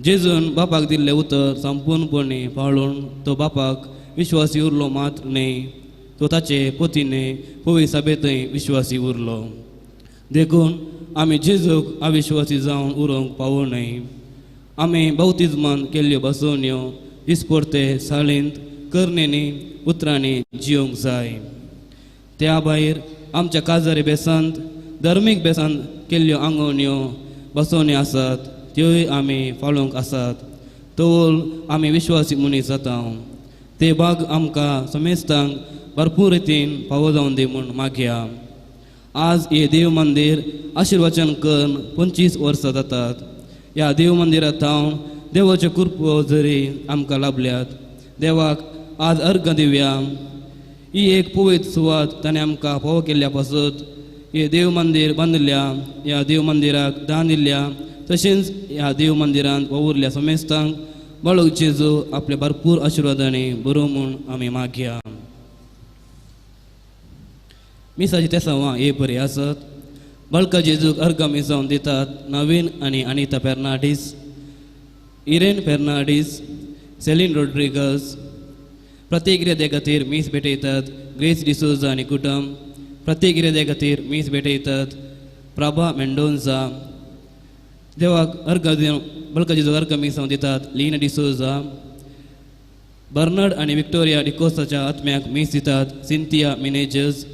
जेजून बापाक दिल्लें उतर संपूर्णपणे पाळून तो बापाक विश्वासी उरलो मात्र न्हय, तो ताचे पोतीने पवित्र सभेंतय विश्वासी उरलो. देखून आमी जेजूक अविश्वासी जावन उरोंक पावो न्हय. आमी बाप्तिज्मान केल्ल्यो बसवण्यो दिसपडते साळींत करणेनी उतरांनी जियोंक जाय. त्या भायर आमच्या काजारी बेसांत धर्मीक बेसांत केल्ल्यो आंगवण्यो बसवण्यो आसात त्योय आमी फालोवंक आसात. तोल आमी विश्वासी मनीस जाता. ते भाग आमकां समेस्तांक भरपूर रितीन फावो जावन दी म्हूण मागया. आज हे देव मंदीर आशिर्वचन करून 25 वर्सां जातात. ह्या देव मंदिरांत हांव देवाच्यो कृपो जरी आमकां लाभल्यात, देवाक आज अर्घ दिवया. ही एक पवित्र सुवात ताणें आमकां फावो केल्ल्या पासत हे देव मंदीर बांदिल्ल्या, ह्या देव मंदिराक दान दिल्ल्या, तशेंच ह्या देव मंदिरांत वावुरल्या समेस्तांक बाळक जेजू आपल्या भरपूर आशिर्वादांनी बरो म्हूण आमी मागया. मिसाची तेसांवां हे बरी आसत. बाळका जेजूक अर्घ मिसावन दितात नवीन आनी अनिता फेर्नांडीस, इरेन फेर्नांडीस, सेलीन रोड्रिगस. प्रत्येक इराद्या खातीर मीस भेटयतात ग्रेस डिसोजा आनी कुटुंब. प्रत्येक इराद्या खातीर मीस भेटयतात प्रभा मेंडोन्सा. देवाक अर्घ बाळका जेजूक अर्घ मिसावन दितात लीना डिसोजा. बर्नर्ड आनी विक्टोरिया डिकोस्ताच्या आत्म्याक मीस दितात सिंथिया मिनेजस.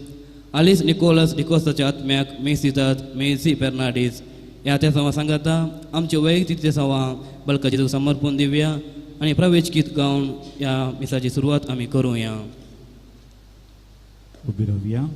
आलिस निकोलस डिकोस्ताच्या आत्म्याक मीस दितात मेझी फेर्नांडीस. ह्या तेसांवां सांगाता आमचे वैयक्तीक तेसांवां बाळका जेजूक समर्पण दिवया आनी प्रवेश गीत गावन ह्या मिसाची सुरवात आमी करुया. उबी रावया.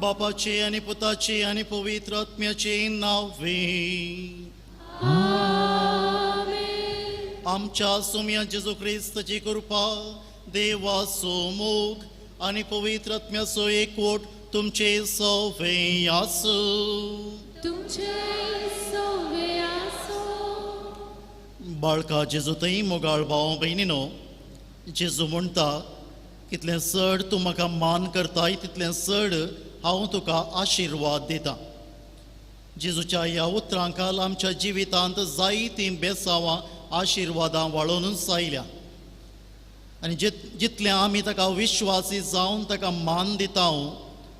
बापाचे आनी पुताचे आनी पवित्र आत्म्याचे नांवे. आमच्या सोम्या जेजू क्रिस्ताची कृपा, देवाचो मोग आनी पवित्र आत्म्याचो एकवट तुमचे सवे आसूं. बाळका जेजू थंय मोगाळ भाव भयणीनो, जेजू म्हणटा कितलें चड तूं म्हाका मान करताय तितलें चड हांव तुका आशिर्वाद दितां. जेजूच्या ह्या उतरां खाल आमच्या जिवितांत जायतीं बेसांवां आशिर्वादां वाळोवनूच आयल्या आनी जितलें आमी ताका विश्वासी जावन ताका मान दिता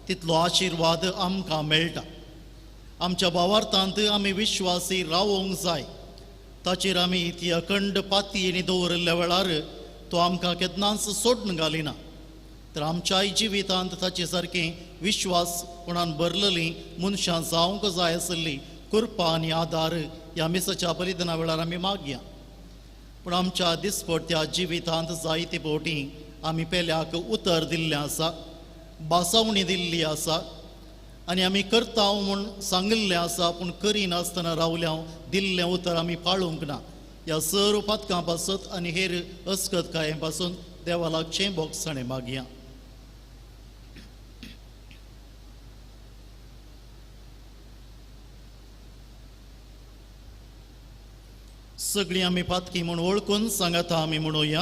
तितलो आशिर्वाद आमकां मेळटा. आमच्या भावार्थांत आमी विश्वासी रावोंक जाय. ताचेर आमी ती अखंड पातयेनी दवरिल्ल्या वेळार तो आमकां केन्नाच सोडून घालिना. तर आमच्याय जिवितांत ताचे सारकें विश्वासपणान भरलेलीं मनशां जावंक जाय आसली कृपा आनी आदार ह्या मिसाच्या बलिदाना वेळार आमी मागया. पूण आमच्या दिसपट्ट्या जिवितांत जायते फावटी आमी पेल्याक उतर दिल्लें आसा, बासावणी दिल्ली आसा आनी आमी करता म्हूण सांगिल्लें आसा, पूण करिनासतना रावल्या दिल्लें उतर आमी पाळूंक ना. ह्या सर्व पातकां पासत आनी हेर अस्कतकाये पासून देवा लागचें बोगसाणें मागया. सगळीं आमी पातकी म्हूण वळखून सांगाता आमी म्हणुया,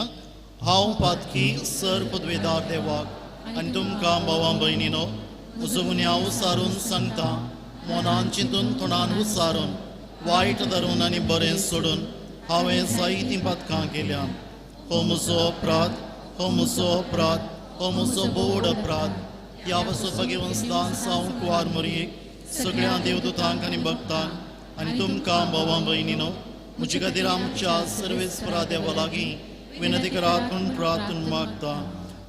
हांव पातकी सर पदवेदार देवाक आनी तुमकां भावां भयणीनो म्हजो गुन्यांव सारून सांगता, मनान चिंतून तोंडान उसारून वायट धरून आनी बरें सोडून हांवें जायतीं पातकां केल्या. हो म्हजो अपराध, हो म्हजो अपराध, हो म्हजो बोड अपराध. ह्या वसो घेवन स्थान सावंक कुवार मोरयेक सगळ्या देवदूतांक आनी भक्तांक आनी तुमकां भावां भयणीनो म्हजे खातीर आमच्या सर्वेस्परा देवा लागीं विनंती करात म्हूण प्रार्थना मागता.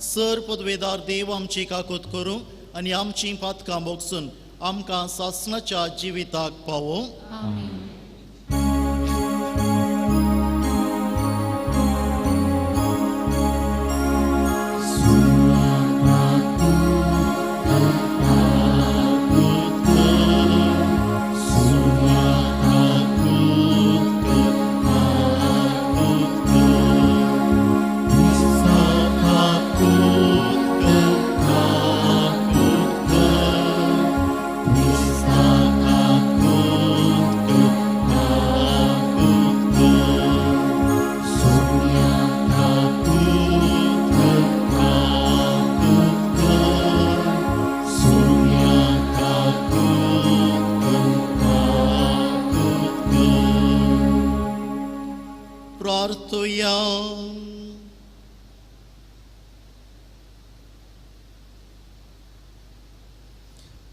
सर पदवेदार देव आमची काकूत करूं आनी आमची पातकां भोगसून आमकां सासणाच्या जिविताक पावोवं.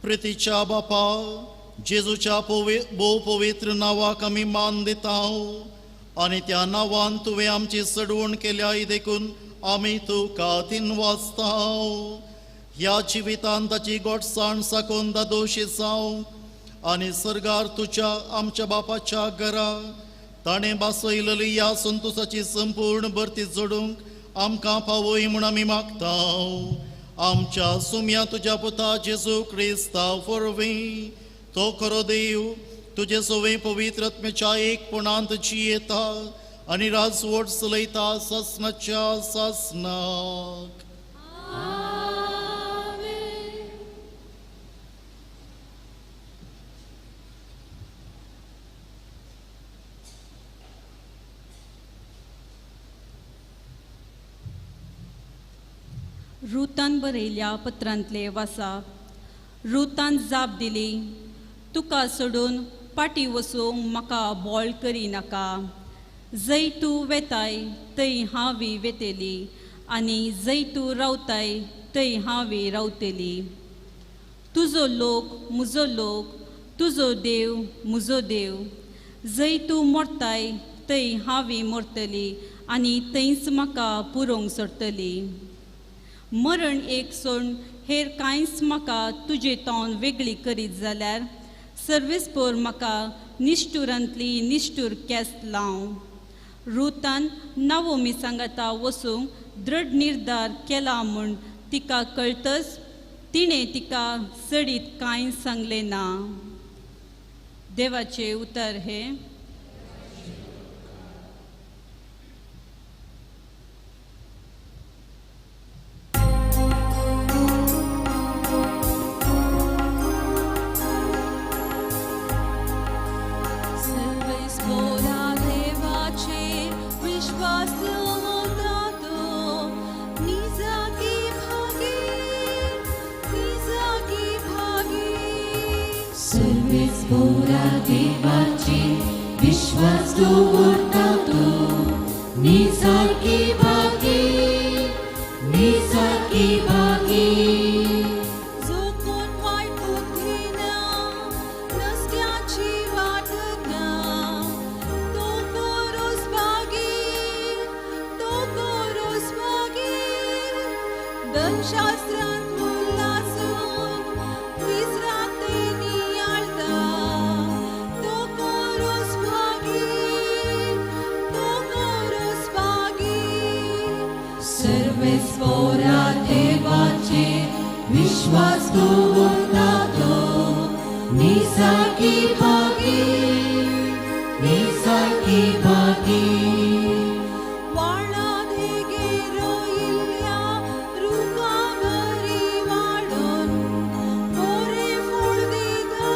प्रितीच्या बापा, जेजूच्या भोव पवित्र नांवाक आमी मान दिता आनी त्या नांवान तुवें आमची सडवण केल्या देखून आमी तुका दिनवासता. ह्या जिवितान ताची गोडसाण साकून दादोशी जावंक आनी सर्गार तुज्या आमच्या बापाच्या घरा ताणें बासयलेली ह्या संतोसाची संपूर्ण भरती जोडूंक आमकां पावय म्हूण आमी मागता. आमच्या सुम्या तुज्या पुता जेजू क्रिस्ता वरवीं तो खरो देव तुजे सवे पवित्र आत्म्याच्या एकपणांत जियेता आनी राजवट चलयता सासणाच्या सासणाक. रुतान बरयल्या पत्रांतले वासा. रुतान जाप दिली, तुका सोडून पाटी वचूंक म्हाका बोळ करिनाका. जंय तूं वेताय थंय हांव वेतली आनी जंय तूं रावताय थंय हांव रावतली. तुजो लोक म्हजो लोक, तुजो देव म्हजो देव. जंय तूं मरताय थंय हांव मरतली आनी थंयच म्हाका पुरोवंक सोडटली. मरण एक सोड हेर कांयच म्हाका तुजे तोंड वेगळी करीत जाल्यार सर्वेस्पोर म्हाका निश्ठुरांतली निश्ठूर केस लाव. रुतान नावोमी सांगाता वचूंक दृढ निर्धार केला म्हूण तिका कळतच तिणें तिका चडीत कांय सांगलें ना. देवाचें उतर हें. विश्वास दवरता तूं निजाकी भागी, निजाकी भागी. जो कोण वायट बुद्धीना रस्त्याची वाट ना तो कोरोस भागी, तो कोरोस भागी. धनशास्त्रांत उल्लासून दीस रात ते नियाळता तो कोरोस भागी, तो कोरोस भागी. सर्वेस्पोरा देवाचे विश्वास दवरता तूं निजाकी भागी, निजाकी भागी. वाळा देगेर रोयिल्ल्या रुखा बरी वाडून बोरें फळ दिता,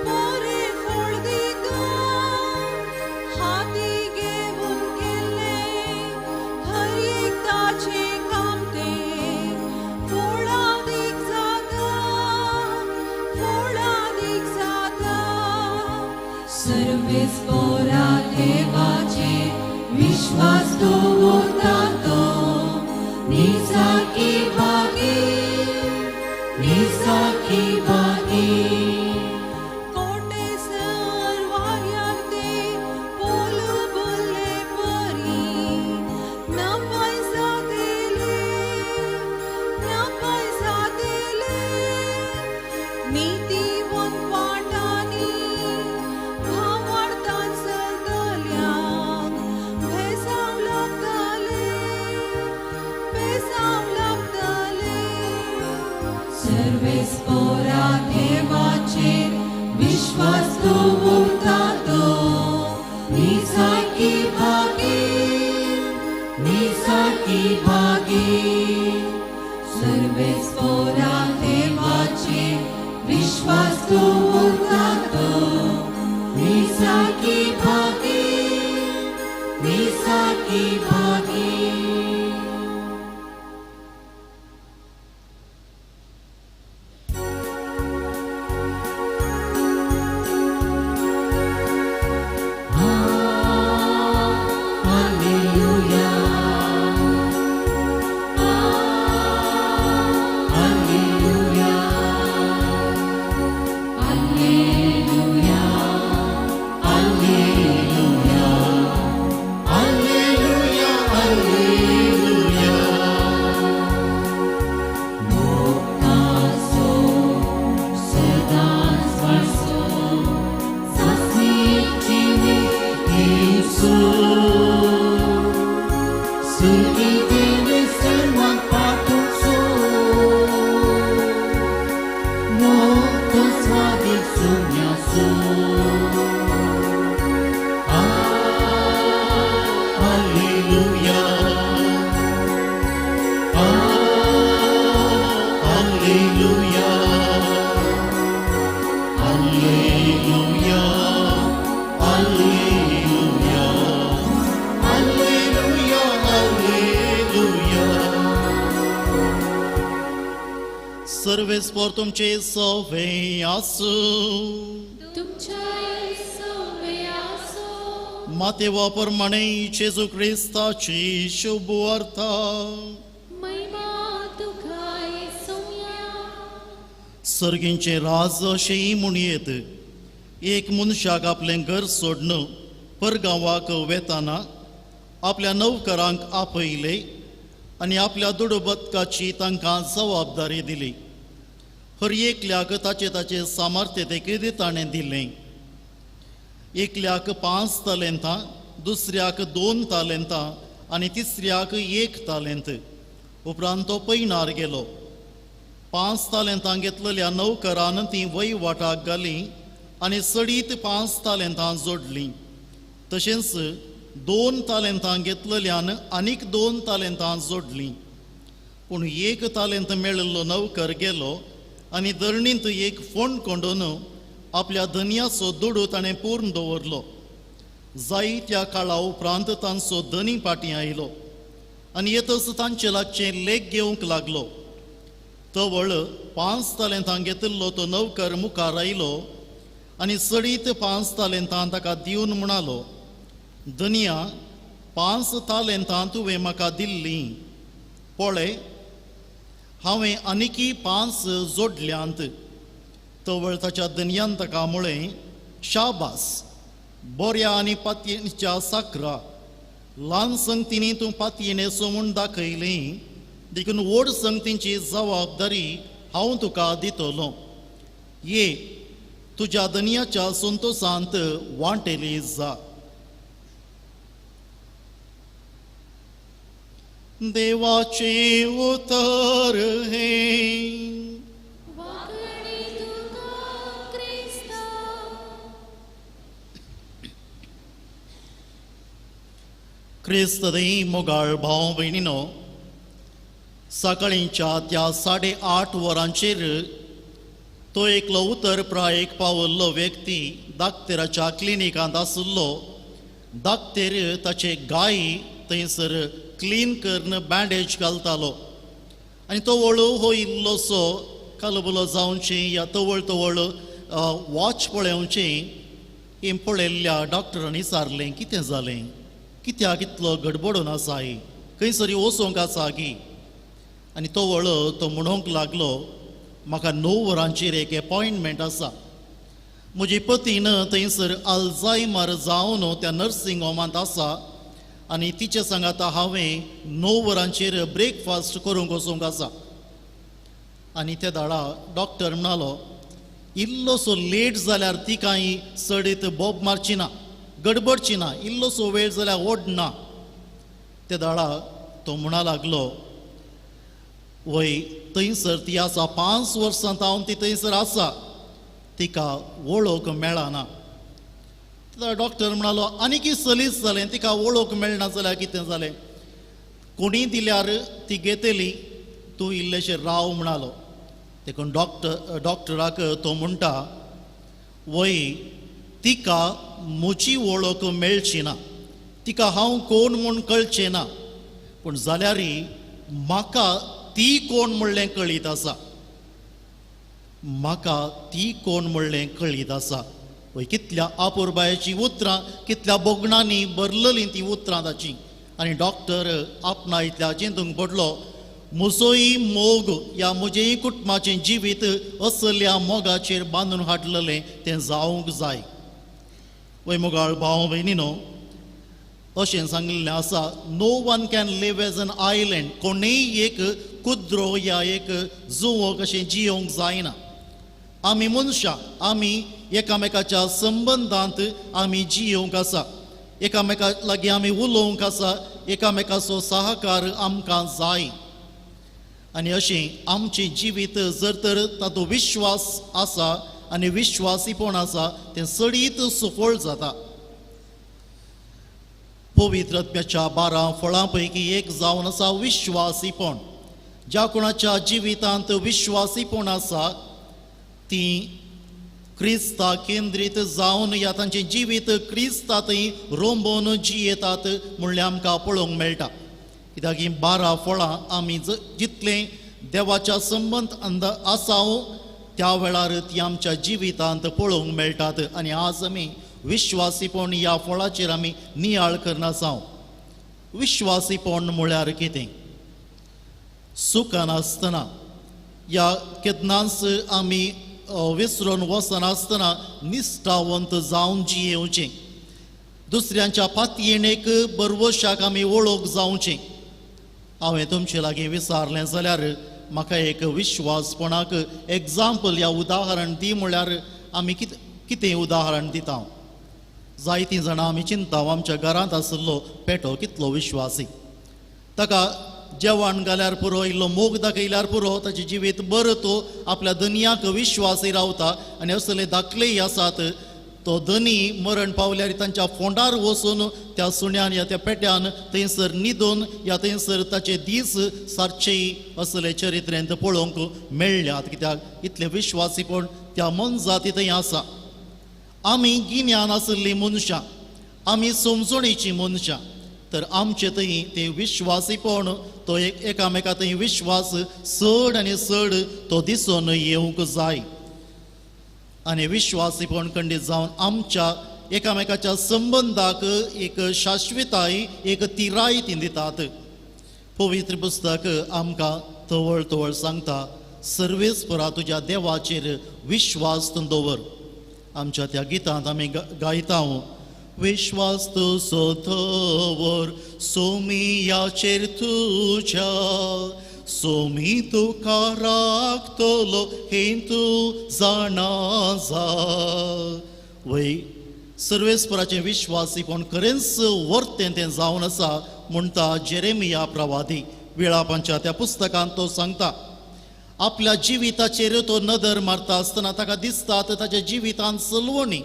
बोरें फळ दिता. हाती घेवन केल्लें हर एक ताचें काम तें सर्वेस्पोरा देवाचेर विश्वास दवरता तो निजाकी भागी, निजाकी भागी. कोटेसर वाऱ्यार ते पोलू बोल्ले परी नपाय जातेले, नपाय जातेले. नीतिवंत वाटांनी भावार्थान चलतल्यांक भेसांव लागतले, भेसांव लागतले. सर्वेस्पोरा देवाचेर विश्वास दवरता तो निजाकी भागी, निजाकी भागी. सर्वेस्पोरा देवाचेर विश्वास दवरता तो निजाकी भागी, निजाकी भागी. Alleluia. Alleluia. Alleluia. Alleluia. Alleluia, alleluia. मोक्तासो सदांच वाडसो सासणीची Yesu. सुर्गीदेवे सर्वांक पाठोवचो, मोक्तो स्वादीक सुम्यासो. Alleluia. Alleluia. Alleluia. Alleluia. Alleluia. Alleluia. सर्वेस्पोर तुमचे सवे आसूं. तुमच्याय सवे आसूं. मातेवा प्रमाणे जेजू क्रिस्ताची शुभ वार्ता. महिमा तुका सोम्या. सर्गींचे राज अशेंय म्हणयेत, एक मनशाक आपलें घर सोडून परगांवाक वेताना आपल्या नवकरांक आपयले आनी आपल्या दुडू बदकाची तांकां जबाबदारी दिली. हर एकल्याक ताचे ताचे सामर्थ्य देखीत ताणें दिलें. एकल्याक 5 तालेंतां, दुसऱ्याक 2 तालेंतां आनी तिसऱ्याक 1 तालेंत. उपरांत तो पयणार गेलो. 5 तालेंतां घेतलेल्या नौकरान ती वयवाटाक घाली आनी सडीत 5 तालेंतां जोडलीं. तशेंच 2 तालेंतां घेतलेल्यान आनीक 2 तालेंतां जोडलीं. पूण 1 तालेंत मेळिल्लो नौकर गेलो आनी धरणींत एक फोंड कोंडून आपल्या धनयाचो दुडू ताणें पूर्ण दवरलो. जायत्या काळा उपरांत तांचो धनी फाटीं आयलो आनी येतच तांचे लागचें लेख घेवंक लागलो. तवळ 5 तालेंतां घेतिल्लो तो नौकर मुखार आयलो आनी सडीत 5 तालेंतां ताका दिवन म्हणालो, धनया, 5 तालेंतां तुवें म्हाका दिल्लीं, पळय हांवें आनीकी 5 जोडल्यांत. तवळ ताच्या धनयान ताका म्हळें, शाबास, बऱ्या आनी पातयेच्या साकरा, ल्हान संगतींनी तूं पातयेनेसो म्हूण दाखयली, देखून व्हड संगतींची जबाबदारी हांव तुका दितलो. ये, तुज्या धनयाच्या संतोशांत वांटेली जा. देवाचे उतर हें. वाखणी तुका क्रिस्ता. क्रिस्त मोगाळ भाव भयणीनो, सकाळींच्या त्या 8:30 वरांचेर तो एकलो उतर प्रायेक पावल्लो व्यक्ती दाक्तेराच्या क्लिनिकांत आशिल्लो. दाक्तेर ताचे गाय थंयसर क्लीन करून बँडेज घालतालो आनी तो वळू हो इल्लोसो कालबुलो जावची या तवळ तवळ वॉच पळोवची हें पळयल्ल्या डॉक्टरान विचारलें, कितें जालें, कित्याक इतलो गडबडून आसाय, खंयसरी वचोंक आसा की? आनी तो वळ तो म्हणूंक लागलो, म्हाका 9 वरांचेर एक एपॉयंटमेंट आसा. म्हजी पतीन थंयसर अल्झायमर जावन त्या नर्सिंग होमांत आसा आनी तिचे सांगाता हांवें 9 वरांचेर ब्रेकफास्ट करूंक वचूंक आसा. आनी त्या दाडा डॉक्टर म्हणालो, इल्लोसो लेट जाल्यार ती कांय चडीत बोब मारची ना, गडबडची ना, इल्लोसो वेळ जाल्यार ओड ना. त्या दाडा तो म्हणा लागलो, वय थंयसर ती आसा, 5 वर्सां जावन ती थंयसर आसा, तिका वळख मेळना. डॉक्टर म्हणालो, आनीक सलीस जालें, तिका वळख मेळना जाल्यार कितें जालें, कोणी दिल्यार ती घेतली, तूं इल्लेशें राव म्हणालो. देखून डॉक्टराक तो म्हणटा, वय तिका म्हजी वळख मेळची ना, तिका हांव कोण म्हूण कळचें ना, पूण जाल्यारय म्हाका ती कोण म्हणलें कळीत आसा, म्हाका ती कोण म्हणलें कळीत आसा. वय कितल्या आपुरबायेचीं उतरां, कितल्या भोगणांनी भरलेलीं तीं उतरां ताचीं. आनी डॉक्टर आपणा इतल्या चिंतूंक पडलो, म्हजोय मोग ह्या म्हजेय कुटुंबाचें जिवीत असल्या मोगाचेर बांदून हाडलेलें तें जावंक जाय. वय मोगाळ भाव भयणीनो, अशें सांगिल्लें आसा, no one can live as an island. कोणूय एक कुद्रो या एक जुंवो कशें जियोंक जायना. आमी मनशां, आमी एकामेकाच्या संबंदांत आमी जियोंक आसा, एकामेका लागीं आमी उलोवंक आसा, एकामेकाचो सहकार आमकां जाय. आनी अशें आमचें जिवीत जर तर तातूंत विश्वास आसा आनी विश्वासीपण आसा तें चडीत सफळ जाता. पवित्र आत्म्याच्या 12 फळां पैकी एक जावन आसा विश्वासीपण. ज्या कोणाच्या जिवितांत विश्वासीपण आसा ती क्रिस्ता केंद्रीत जावन या तांचें जिवीत क्रिस्ता थंय रोंबोवन जियेतात म्हणल्यार आमकां पळोवंक मेळटा. कित्याक हीं 12 फळां आमी जितलें देवाच्या संबंद आसा त्या वेळार ती आमच्या जिवितांत पळोवंक मेळटात. आनी आज आमी विश्वासीपण ह्या फळाचेर आमी नियाळ करना. विश्वासीपण म्हळ्यार कितें? सुखान आसतना या केन्नाच आमी विसरून वचनासतना निश्ठावंत जावन जियेवचें, दुसऱ्यांच्या पातयेणेक बरवशाक आमी वळख जावचें. हांवें तुमचे लागीं विचारलें जाल्यार म्हाका एक विश्वासपणाक एग्जाम्पल या उदाहरण दी म्हळ्यार आमी कितें उदाहरण दिता? जायतीं जाणां आमी चिंता, आमच्या घरांत आशिल्लो पेटो कितलो विश्वासी, ताका जेवण घाल्यार पुरो, इल्लो मोग दाखयल्यार पुरो, ताचें जिवीत बरें, तो आपल्या दनयाक विश्वासी रावता. आनी असले दाखलेय आसात, तो धनी मरण पावल्यार तांच्या फोंडार वचून त्या सुण्यान या त्या पेट्यान थंयसर न्हिदून या थंयसर ताचे दीस सारचेय असले चरित्रेंत पळोवंक मेळ्ळ्यात. कित्याक इतलें विश्वासीपण त्या मनजाती थंय आसा. आमी गिन्यान आशिल्लीं मनशां, आमी समजणेचीं मनशां, तर आमचे थंय तें विश्वासीपण, तो एकामेका थंय विश्वास चड आनी चड तो दिसून येवंक जाय. आनी विश्वासीपण खंडीत जावन आमच्या एकामेकाच्या संबंदाक एक शाश्वताय, एक तिराय ती दितात. पवित्र पुस्तक आमकां तवळ तवळ सांगता, सर्वेस्परा तुज्या देवाचेर विश्वास तूं दवर. आमच्या त्या गितांत आमी गायता, विश्वास तुजो दवर सोमियाचेर तुज्या, सोमी तुका राखतलो हें तूं जाणा जा. वय सर्वेस्पराचें विश्वासीपण खरेंच वर्तें तें जावन आसा म्हणटा जेरेमिया प्रवादी. विळापांच्या त्या पुस्तकांत तो सांगता, आपल्या जिविताचेर तो नदर मारता आसतना ताका दिसता ताच्या जिवितांत सलवणी,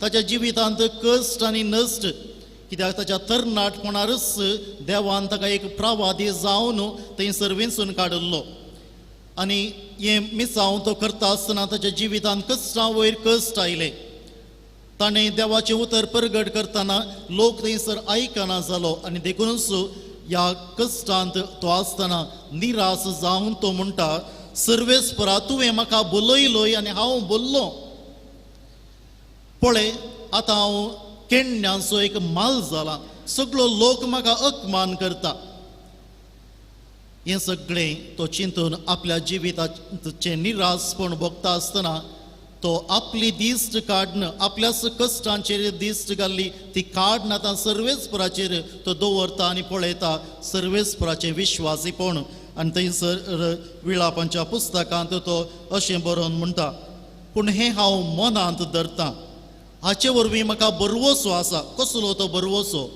ताच्या जिवितांत कश्ट आनी नश्ट. कित्याक ताच्या तरणाटपणारच देवान ताका एक प्रवादी जावन थंयसर वेंचून काडिल्लो. आनी हें मिसांव तो करता आसतना ताच्या जिवितांत कश्टां वयर कश्ट आयले. ताणें देवाचें उतर परगट करतना लोक थंयसर आयकना जालो आनी देखूनच ह्या कश्टांत तो आसतना निराश जावन तो म्हणटा, सर्वेस्परा तुवें म्हाका बोलयलोय आनी हांव बोल्लो, पळय आतां हांव केण्यांचो एक माल जाला, सगळो लोक म्हाका अपमान करता. हें सगळें तो चिंतून आपल्या जिविताचें निरासपण भोगता आसतना तो आपली दिश्ट काडन आपल्याच कश्टांचेर दिश्ट घाल्ली ती काडन आतां सर्वेस्पराचेर तो दवरता आनी पळयता सर्वेस्पराचें विश्वासीपण. आनी थंयसर विळापांच्या पुस्तकांत तो अशें बरोवन म्हणटा, पूण हें हांव मनांत धरतां, हाचे वरवीं म्हाका बरवसो आसा. कसलो तो बरवसो?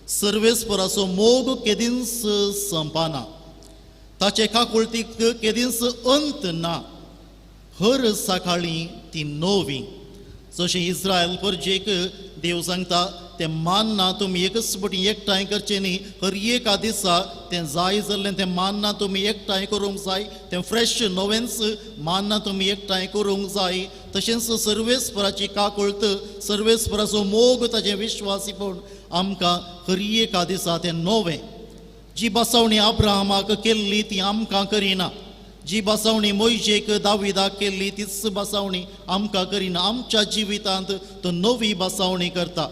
सर्वेस्पराचो मोग केदींच संपाना, ताचे काकुळतीक केदींच अंत ना, हर सकाळीं ती नवी. जशें इस्रायल परजेक देव सांगता तें मान्ना तुमी एकच पटी एकठांय करचें न्ही, हर एका दिसा तें जाय जाल्लें तें मान्ना तुमी एकठांय करूंक जाय, तें फ्रेश नवेंच मान्ना तुमी एकठांय करूंक जाय. तशेंच सर्वेस्पराची काकुळत, सर्वेस्पराचो मोग, ताचें विश्वासीपण आमकां हर एका दिसा तें नवें. जी बसवणी अब्राहमाक केल्ली ती आमकां करिना, जी बसवणी मोयजेक दाविदाक केल्ली तीच बसवणी आमकां करिना. आमच्या जिवितांत तो नवी बसवणी करता,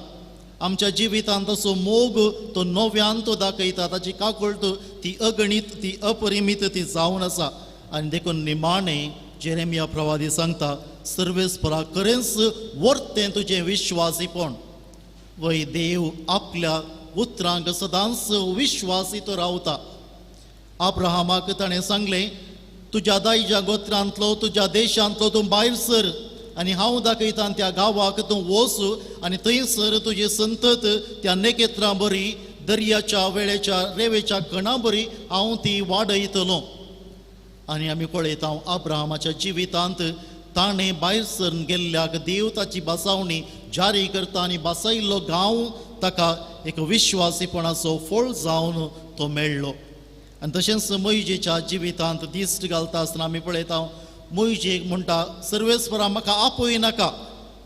आमच्या जिवितांत तसो मोग तो नव्यान तो दाखयता, ताची काकुळट ती अगणीत, ती अपरिमीत ती जावन आसा. आनी देखून निमाणें जेरेमिया प्रवादी सांगता, सर्वेस्परा खरेंच वर्तें तुजें विश्वासीपण. वय देव आपल्या उतरांक सदांच विश्वासी तो रावता. अब्राहमाक ताणें सांगलें, तुज्या दायज्या गोत्रांतलो, तुज्या देशांतलो तूं भायर सर आनी हांव दाखयता त्या गांवाक तूं वच आनी थंयसर तुजी संतत त्या नेकेत्रां बरी, दर्याच्या वेळेच्या रेवेच्या कणा बरी हांव ती वाडयतलो. आनी आमी पळयता अब्राहमाच्या जिवितांत ताणें भायर सरून गेल्ल्याक देव ताची बसावणी जारी करता आनी बसयल्लो गांव ताका एक विश्वासीपणाचो फळ जावन तो मेळ्ळो. आनी तशेंच मोयजेच्या जिवितांत दिश्ट घालता आसतना आमी पळयता, मोयजेक म्हणटा, सर्वेस्परा म्हाका आपय नाका,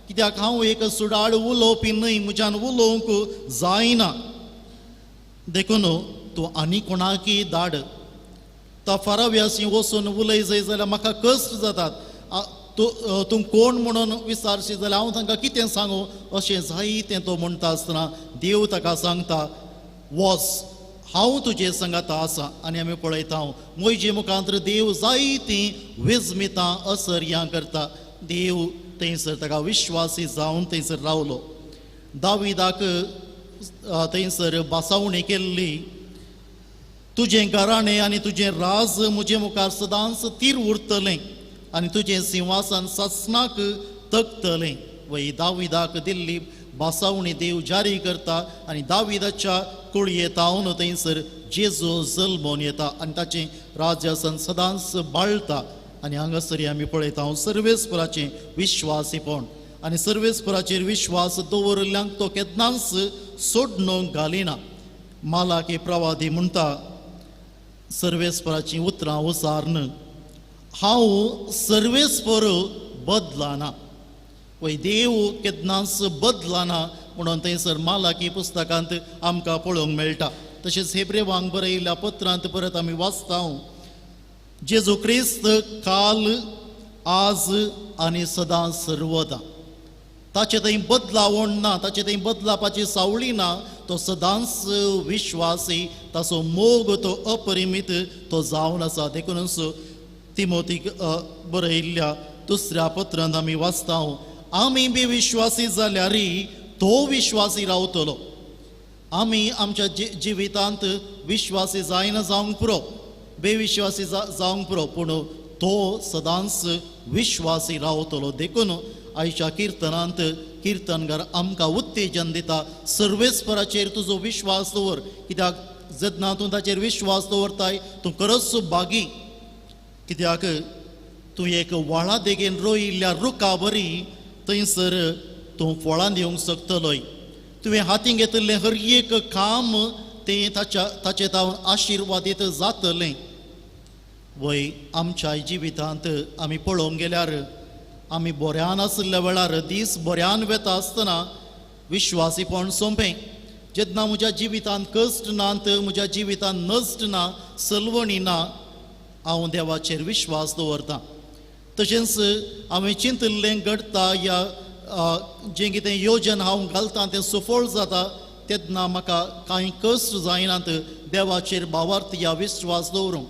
कित्याक हांव एक सुडाळ उलोवपी न्हय, म्हज्यान उलोवंक जायना, देखून तूं आनी कोणाकय धाड. तो फाराव्यासी वचून उलय जाय जाल्यार म्हाका कश्ट जातात, तूं कोण म्हणून विचारशी जाल्यार हांव तांकां कितें सांगू, अशें जायतें तो म्हणटा आसतना देव ताका सांगता, वच, हांव तुजे सांगाता आसा. आनी आमी पळयता मोयजे मुखांत देव जायतीं विजमितां असर्यां करता. देव थंयसर ताका विश्वासी जावन थंयसर रावलो. दाविदाक थंयसर बसावणी केल्ली, तुजें घराणें आनी तुजें राज म्हजे मुखार सदांच तीर उरतलें आनी तुजें सिंहासन ससनाक तकतलें. वय दाविदाक दिल्ली बसावणी देव जारी करता आनी दाविदाच्या कुळयेतावन थंयसर जेजू जल्मोन येता आनी ताचें राज्यासन सदांच बाळटा. आनी हांगासर आमी पळयता सर्वेस्पराचें विश्वासीपण आनी सर्वेस्पराचेर विश्वास दवरिल्ल्यांक तो केन्नाच सोडणूक घालिना. मालाकी प्रवादी म्हणटा, सर्वेस्पराचीं उतरां उसार्न हांव सर्वेस्पर बदलाना. वय देव केन्नाच बदलाना म्हणून थंयसर मालाकी पुस्तकांत आमकां पळोवंक मेळटा. तशेंच हेब्रेवांक बरयल्ल्या पत्रांत परत आमी वाचता, जेजू क्रिस्त काल, आज आनी सदां सर्वदा. ताचे थंय बदलावण ना, ताचे थंय बदलापाची सावळी ना, तो सदांच विश्वासी, ताचो मोग तो अपरिमीत तो जावन आसा. देखूनच तिमोतीक बरयल्ल्या दुसऱ्या पत्रांत आमी वाचता, आमी बी विश्वासी जाल्यार तो विश्वासी रावतलो. आमी आमच्या जिवितांत विश्वासी जायना जावंक पुरो, बेविश्वासी जावंक पुरो, पूण तो सदांच विश्वासी रावतलो. देखून आयच्या किर्तनांत किर्तनकार आमकां उत्तेजन दिता, सर्वेस्पराचेर तुजो विश्वास दवर, कित्याक जेन्ना तूं ताचेर विश्वास दवरताय तूं खरोच बागी, कित्याक तूं एक व्हाळा देगेन रोयिल्ल्या रुखा बरी थंयसर तूं फळां दिवंक शकतलोय. तुवें हातीं घेतिल्लें हर एक काम तें ताचे तावन आशिर्वादीत जातलें. वय आमच्या जिवितांत आमी पळोवंक गेल्यार आमी बऱ्यान आशिल्ल्या वेळार दीस बऱ्यान वेता आसतना विश्वासीपण सोंपें. जेन्ना म्हज्या जिवितांत कश्ट नात, म्हज्या जिवितांत नश्ट ना, सलवणी ना, हांव देवाचेर विश्वास दवरतां. तशेंच हांवें चिंतिल्लें घडटा या जें कितें योजन हांव घालता तें सुफळ जाता तेन्ना म्हाका कांय कश्ट जायनात देवाचेर भावार्थ या विश्वास दवरूंक.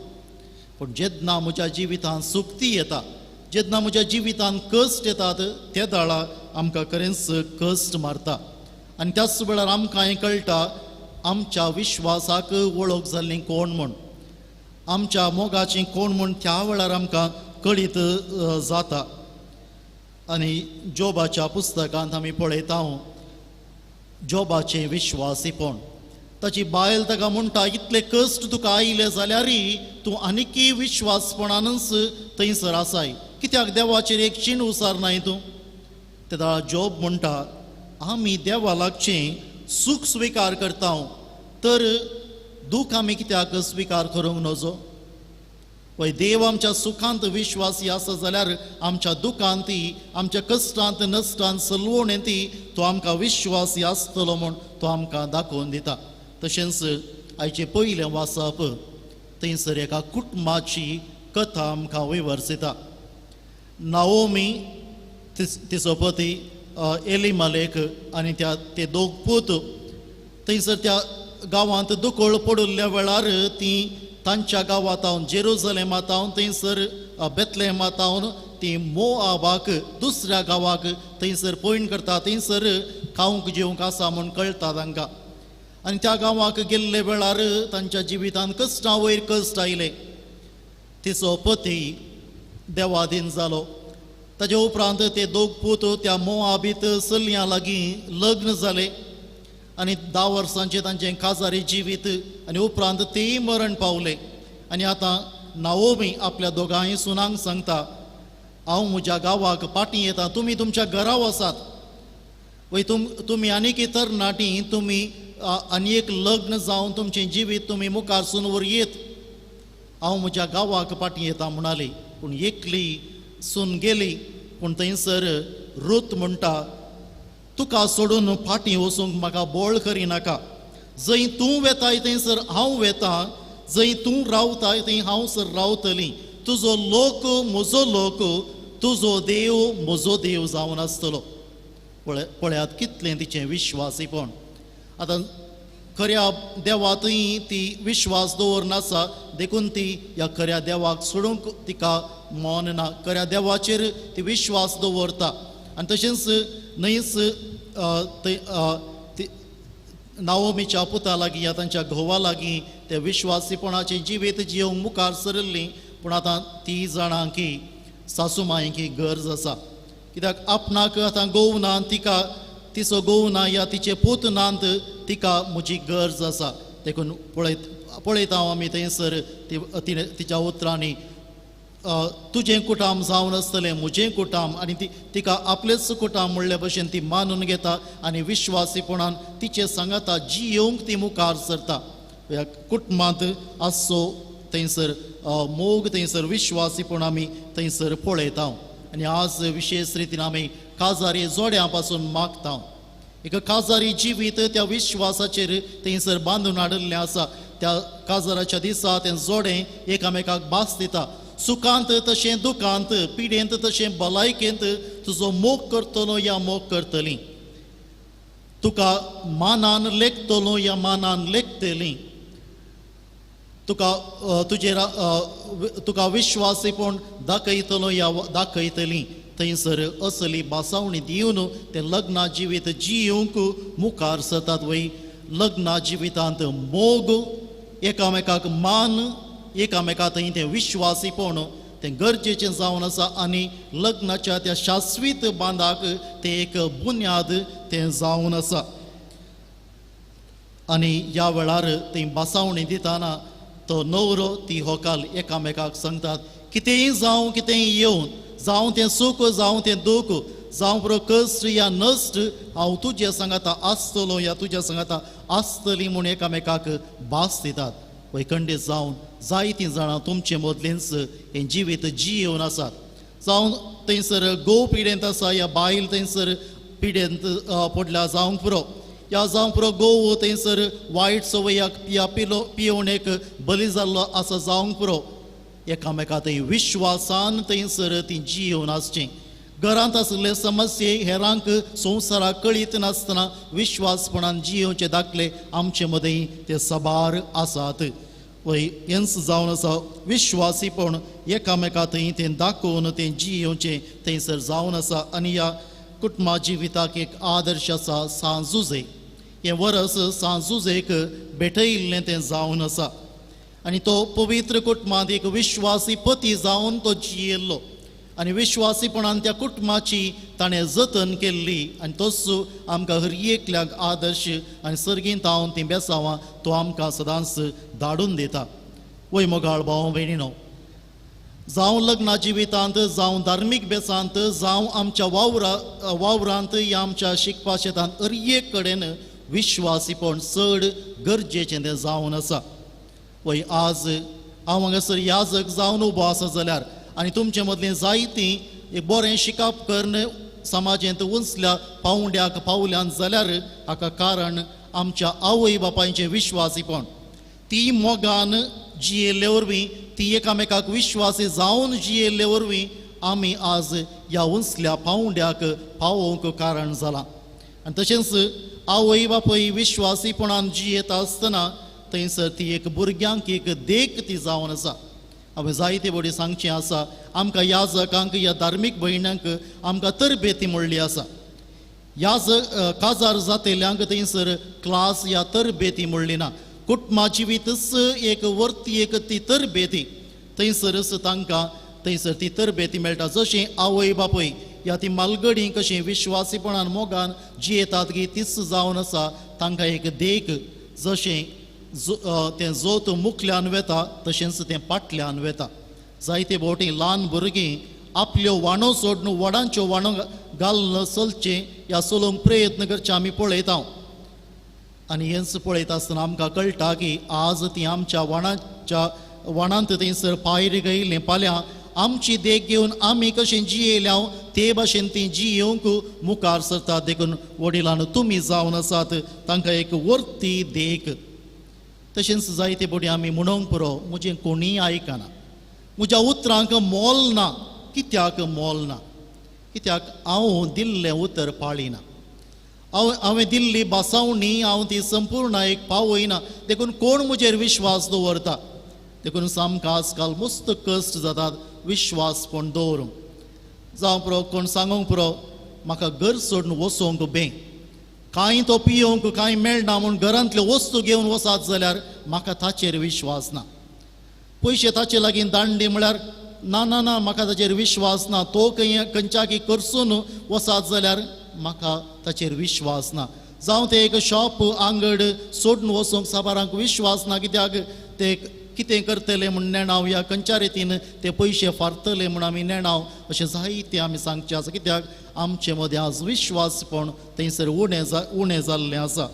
पूण जेन्ना म्हज्या जिवितांत सुक्ती येता, जेन्ना म्हज्या जिवितांत कश्ट येतात, ते दाळा आमकां खरेंच कश्ट मारता. आनी त्याच वेळार आमकां हें कळटा आमच्या विश्वासाक वळख जाल्ली कोण म्हूण, आमच्या मोगाची कोण म्हूण त्या वेळार आमकां कळीत जाता. आनी जोबाच्या पुस्तकांत आमी पळयता जोबाचें विश्वासीपण. ताची बायल ताका म्हणटा इतले कश्ट तुका आयले जाल्यारय तूं आनीकय विश्वासपणानच थंयसर आसाय, कित्याक देवाचेर एक चीण उसारनाय तूं? तेन्ना जोब म्हणटा आमी देवा लागचें सूख स्विकार करता तर दूख आमी कित्याक स्विकार करूंक नजो? पळय देव आमच्या सुखांत विश्वासी आसा जाल्यार आमच्या दुखांत, आमच्या कश्टांत, नश्टांत, सलवणेंत तो आमकां विश्वासी आसतलो म्हूण तो आमकां दाखोवन दिता. तशेंच आयचें पयलें वाचप थंयसर एका कुटुंबाची कथा आमकां विवर्सिता. नाओमी, तिचो पती एलिमालेक आनी त्या ते दोग पूत थंयसर त्या गांवांत दुकळ पडिल्ल्या वेळार ती तांच्या गांवांत जेरुजलेमांत थंयसर बेतलेमांत ती मोआबाक दुसऱ्या गांवाक थंयसर पयण करता. थंयसर खावंक जेवंक आसा म्हूण कळटा तांकां. आनी त्या गांवाक गेल्ले वेळार तांच्या जिवितांत कश्टां वयर कश्ट आयले. तिचो पती देवादीन जालो. ताजे उपरांत ते दोग पूत त्या मोआबीत चलयां लागीं लग्न जाले आनी 10 वर्सांचें तांचें काजारी जिवीत आनी उपरांत तेय मरण पावले. आनी आतां नाओमी आपल्या दोगांय सुनांक सांगता हांव म्हज्या गांवाक पाटी येता, तुमी तुमच्या घरा वसात. वय तुमी आनीक तरणाटी, तुमी आनी एक लग्न जावन तुमचें जिवीत तुमी मुखार सून येत, हांव म्हज्या गांवाक पाटी येता म्हणाली. पूण एकली सून गेली. पूण थंयसर रूत म्हणटा तुका सोडून फाटीं वचूंक म्हाका बोळ करिनाका, जंय तूं वेताय थंयसर हांव वेता, जंय तूं रावताय थंय हांव सर रावतली, तुजो लोक म्हजो लोक, तुजो देव म्हजो देव जावन आसतलो. पळयात कितलें तिचें विश्वासीपण. आतां खऱ्या देवांतूय ती विश्वास दवरनासा देखून ती ह्या खऱ्या देवाक सोडूंक तिका मन ना, खऱ्या देवाचेर ती विश्वास दवरता. आनी तशेंच न्हयच नाओमीच्या पुता लागीं या तांच्या घोवा लागीं ते विश्वासीपणाचें जिवीत जियोंक मुखार सरिल्लीं. पूण आतां ती जाणां की सासू मांयकी गरज आसा, कित्याक आपणाक आतां घोव ना, तिका तिचो घोव ना या तिचे पूत नात, तिका म्हजी गरज आसा. देखून पळयता आमी थंयसर तिणें तिच्या उतरांनी तुजें कुटाम जावन आसतलें म्हजें कुटाम, आनी ती तिका आपलेच कुटाम म्हणले भशेन ती मानून घेता आनी विश्वासीपणान तिचे सांगाता जियोवंक ती मुखार सरता. ह्या कुटुंबांत आसचो थंयसर मोग, थंयसर विश्वासीपण आमी थंयसर पळयता. आनी आज विशेश रितीन आमी काजारी जोड्यां पासून मागता. एक काजारी जिवीत त्या विश्वासाचेर थंयसर बांदून हाडिल्लें आसा. त्या काजाराच्या दिसा तें जोडें एकामेकाक भास दिता, सुखांत तशें दुखांत, पिडेंत तशें भलायकेंत तुजो मोग करतलो या मोग करतली, तुका मानान लेखतलो या मानान लेखतली, तुका तुजेर तुका विश्वासीपण दाखयतलो या दाखयतली. थंयसर असली भासावणी दिवन ते लग्ना जिवीत जियोवंक मुखार सरतात. वय लग्ना जिवितांत मोग, एकामेकाक मान, एकामेका थंय तें विश्वासीपण तें गरजेचें जावन आसा. आनी लग्नाच्या त्या शाश्वीत बांदाक तें एक बुन्याद तें जावन आसा. आनी ह्या वेळार थंय भासावणी दितना तो न्हवरो ती होकाल एकामेकाक सांगतात कितेंय जावं, कितेंय येवन, जावं तें सूख, जावं तें दूख, जावं पुरो कश्ट या नश्ट, हांव तुजे सांगाता आसतलो या तुज्या सांगाता आसतली म्हूण एकामेकाक भास दितात. वैखंडीत जावन जायतीं जाणां तुमचे मदलेंच हें जिवीत जियेवन आसात. जावं थंयसर घोव पिडेंत आसा या बायल थंयसर पिडेंत पडल्या जावंक पुरो, या जावं पुरो घोव थंयसर वायट संवयाक या पियोवणेक बली जाल्लो आसा जावंक पुरो, एकामेका थंय विश्वासान थंयसर ती जियेवन आसची. घरांत आशिल्ले समस्ये हेरांक संवसाराक कळीत नासतना विश्वासपणान जियेवचे दाखले आमचे मदीं ते साबार आसात. वय हेंच जावन आसा विश्वासीपण एकामेका थंय तें दाखोवन तें जियेवचें थंयसर जावन आसा. आनी ह्या कुटुंबा जिविताक एक आदर्श आसा सांजुजे. हें वरस सांजुजेक भेटयिल्लें तें जावन आसा आनी तो पवित्र कुटुंबांत एक विश्वासी पती जावन तो जियेल्लो आनी विश्वासीपणान त्या कुटुंबाची ताणें जतन केल्ली आनी तोच आमकां हर एकल्याक आदर्श आनी सर्गींत हांव तीं बेसांवां तो आमकां सदांच धाडून दिता. वय मोगाळ भाव भयणीनो, जावं लग्ना जिवितांत, जावं धार्मीक बेसांत, जावं आमच्या वावरांत या आमच्या शिकपा शेतांत हर एक कडेन विश्वासीपण चड गरजेचें तें जावन आसा. वय आज हांव हांगासर याजक जावन उबो आसा जाल्यार आनी तुमचे मदलीं जायतीं एक बरें शिकप करून समाजेंत उंचल्या पावंड्याक पावल्यान जाल्यार हाका कारण आमच्या आवय बापायचें विश्वासीपण. ती मोगान जियेल्ले वरवीं, ती एकामेकाक विश्वासी जावन जियेल्ले वरवीं आमी आज ह्या उंचल्या पावंड्याक पावोवंक कारण जालां. आनी तशेंच आवय बापूय विश्वासीपणान जियेता आसतना थंयसर ती एक भुरग्यांक एक देख ती जावन आसा. हांवें जायते बडी सांगचें आसा, आमकां याजकांक ह्या धार्मीक भयण्यांक आमकां तरबेती म्हणली आसा. याजक काजार जातेल्यांक थंयसर क्लास ह्या तरबेती म्हणली ना. कुटुंबा जिवीतच एक वर्ती एक ती तरबेती थंयसरच तांकां थंयसर ती तरबेती मेळटा. जशें आवय बापूय ह्या ती मालगडी कशी विश्वासीपणान मोगान जियेतात गी तीच जावन आसा तांकां एक देख. जशें तें जोत मुखल्यान वेता तशेंच तें पाटल्यान वेता. जायते भोवटी ल्हान भुरगीं आपल्यो वाणो सोडून व्हडांच्यो वाणो घालून चलचें ह्या चलोवंक प्रयत्न करचें आमी पळयता. आनी हेंच पळयता आसतना आमकां कळटा की आज ती आमच्या वाणाच्या वाणांत थंयसर पायर गयिल्लीं पाल्यां आमची देख घेवन आमी कशें जियेल्या ते भाशेन ती जियेवंक मुखार सरतात. देखून वडिलान तुमी जावन आसात तांकां एक वर्ती देख. तशेंच जायते बोडी आमी म्हणोंक पुरो म्हजें कोणीय आयकना, म्हज्या उतरांक मोल ना. कित्याक मोल ना? कित्याक हांव दिल्लें उतर पाळिना, हांवें दिल्ली भासावणी हांव ती संपूर्ण एक पावयना, देखून कोण म्हजेर विश्वास दवरता? देखून सामकां आजकाल मस्त कश्ट जातात विश्वासपण दवरूंक. जावं पुरो कोण सांगूंक पुरो म्हाका घर सोडून वचोंक बे, कांय तो पियोवंक कांय मेळना म्हूण घरांतल्यो वस्तू घेवन वचात जाल्यार म्हाका ताचेर विश्वास ना. पयशे ताचे लागीं दांडी म्हळ्यार ना ना ना म्हाका ताचेर विश्वास ना. तो खंय खंयच्याकी करसून वचात जाल्यार म्हाका ताचेर विश्वास ना. जावं तें एक शॉप आंगड सोडून वचूंक साबारांक विश्वास ना, कित्याक ते कितें करतले म्हूण नेणाव ह्या खंयच्या रितीन ते पयशे फारतले म्हूण आमी नेणाव अशें जायतें आमी सांगचें आसा. कित्याक आमचे मदें आज विश्वासपण थंयसर उणें जाल्लें आसा.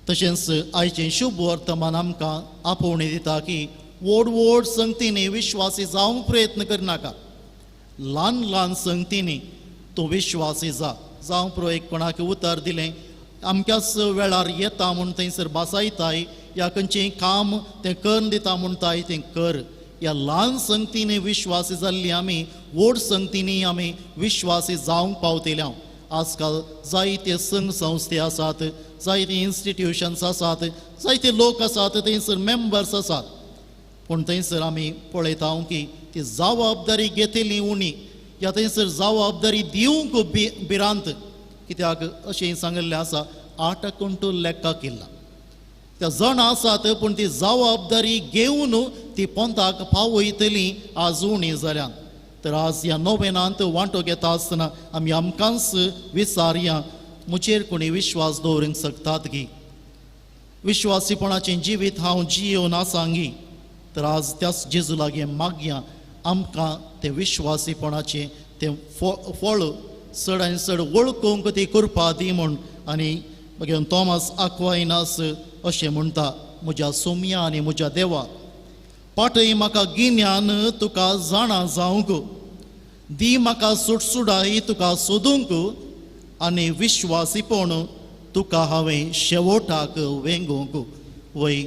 तशेंच आयचें शुभ वर्तमान आमकां आपोवणें दिता की व्हड व्हड संगतींनी विश्वासी जावंक प्रयत्न करनाका, ल्हान ल्हान संगतींनी तूं विश्वासी जा. जावं पुरो एक कोणाक उतर दिलें अमक्याच वेळार येता म्हूण थंयसर भासायताय ह्या खंयचें काम तें करून दिता म्हणटाय तें कर. ह्या ल्हान संगतींनी विश्वासी जाल्ली आमी व्हड संगतींनी आमी विश्वासी जावंक पावतले. आजकाल जायते संघ संस्थे आसात, जायते इन्स्टिट्युशन्स आसात, जायते लोक आसात, थंयसर मेंबर्स आसात, पूण थंयसर आमी पळयता की ती जबाबदारी घेतली उणी ह्या थंयसर जबाबदारी दिवंक भिरांत. कित्याक अशें सांगिल्लें आसा आठ कुंटू लेखा केला त्या जाणां आसात पूण ती जबाबदारी घेवन ती पोंताक पावयतली आज उणी जाल्यान. तर आज ह्या नोवेनांत वांटो घेता आसतना आमी आमकांच विचारया म्हजेर कोणी विश्वास दवरूंक शकतात की विश्वासीपणाचें जिवीत हांव जियोवन आसांगी. तर आज त्याच जेजू लागीं मागया आमकां तें विश्वासीपणाचें तें फळ चड आनी चड वळखूंक ती कृपा दी म्हूण. आनी मागीर थॉमस आक्वाइनास अशें म्हणटा, म्हज्या सोम्या आनी म्हज्या देवा पाटय म्हाका गिन्यान तुका जाणा जावंक, दी म्हाका सुटसुडाय तुका सोदूंक, आनी विश्वासीपण तुका हांवें शेवटाक वेंगोवंक. वय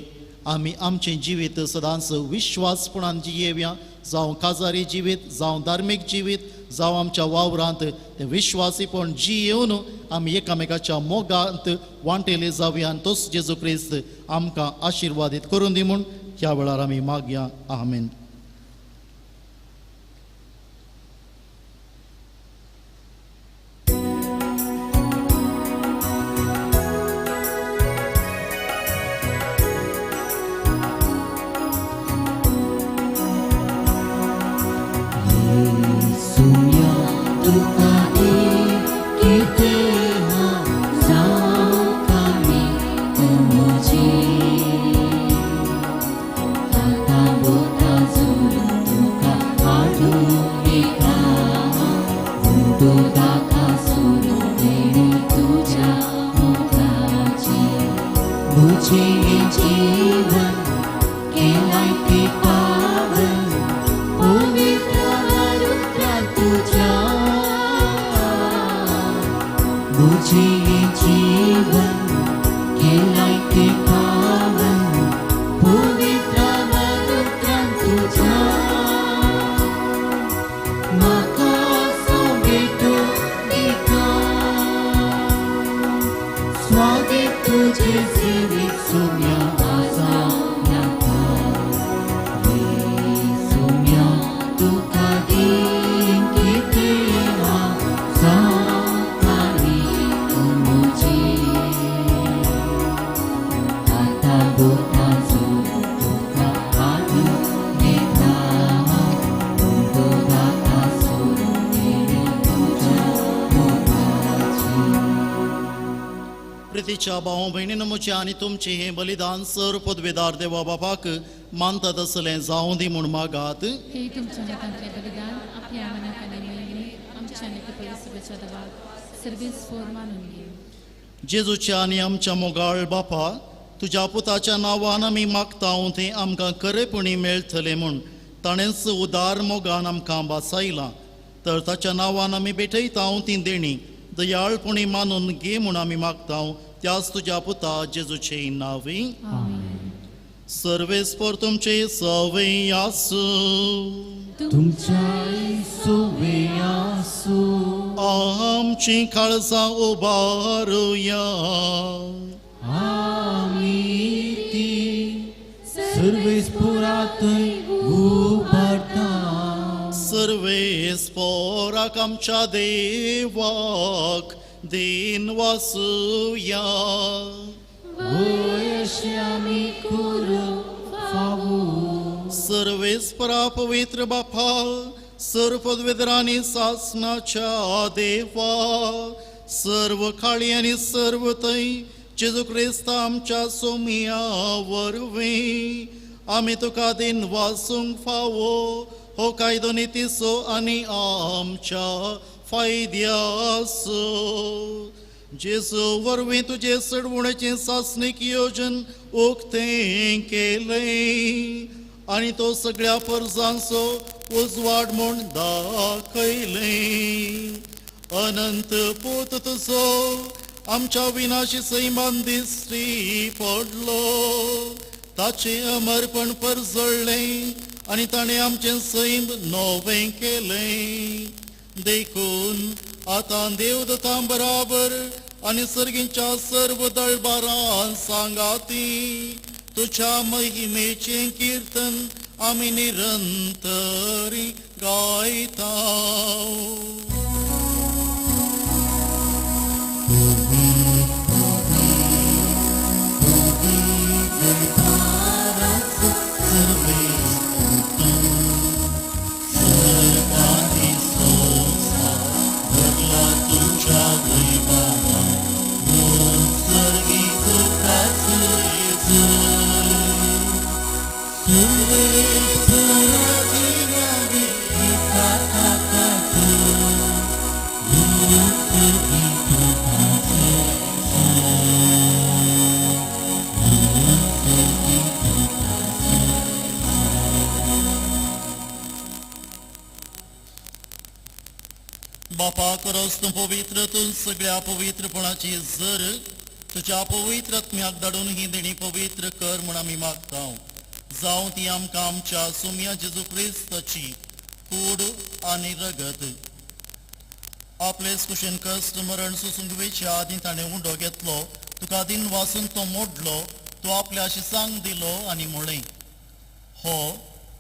आमी आमचें जिवीत सदांच विश्वासपणान जियेवया, जावं काजारी जिवीत, जावं धार्मीक जिवीत, जावं आमच्या वावरांत तें विश्वासीपण जियेवन आमी एकामेकाच्या मोगांत वांटेले जावया आनी तोच जेजू क्रिस्त आमकां आशिर्वादीत करून दी म्हूण ह्या वेळार आमी मागया. आमेन. प्रितीच्या भाव भयणीन म्हजें आनी तुमचें हें बलिदान सर पदवेदार देवा बापाक मानतात आसलें जावं दी म्हूण मागात. हे तुमच्या हातांतलें बलिदान आपल्या मनाक आनी मोहिनी आमच्या आनी परिसभेच्या देवाक सर्वेस फोर मानून घे. जेजूच्या आनी आमच्या मोगाळ बापा, तुज्या पुताच्या नांवान आमी मागता तें आमकां खरेपणी मेळटलें म्हूण ताणेंच उदार मोगान आमकां वासायलां. तर ताच्या नांवान आमी भेटयता ती देणी दयाळपणी मानून घे म्हूण आमी मागता त्याच तुज्या पुता जेजूचे नांवी. सर्वेस्पर तुमचे सवय आसूं. तुमच्याय सुवे आसूं. आमची काळजां उबारुया. आमी ती सर्वेस्परांतय उबारता. सर्वेस्पराक आमच्या देवाक दिन वासुया. वयशी आमी करूंक फावो. सर्वेस्परा पवित्र बापा, सर्व पदवेदरांनी सासनाच्या देवा, सर्व काळी आनी सर्व थंय जेजू क्रिस्त आमच्या सोमिया वरवीं आमी तुका दिन वासूंक फावो हो कायदो नितीचो आनी आमच्या फायद्याचो. जेजू वरवीं तुजे चडवणेचें सासणीक योजन उक्तें केलें आनी तो सगळ्या परजांचो उजवाड म्हूण दाखयलें. अनंत पूत तुजो आमच्या विनाशी सैमान दिश्टी पडलो, ताचें अमरपण परजळ्ळें आनी ताणें आमचें सैम नवें केलें. देखून आतां देवदतां बराबर आनी सर्गींच्या सर्व दळबारान सांगाती तुज्या महिमेचें किर्तन आमी निरंतरी गायता. बापा करस तूं पवित्र, तूं सगळ्या पवित्रपणाची जर तुज्या पवित्र आत्म्याक धाडून ही देणी पवित्र कर म्हूण आमी मागता. जावं ती आमकां आमच्या सुम्या जेजू क्रिस्ताची कूड आनी रगत आपलेच कुशीन कश्ट मरण सोसूंक वेच्या आदीं ताणें उंडो घेतलो, तुका दिन वासून तो मोडलो, तो आपल्या शिसांक दिलो आनी म्हळें, हो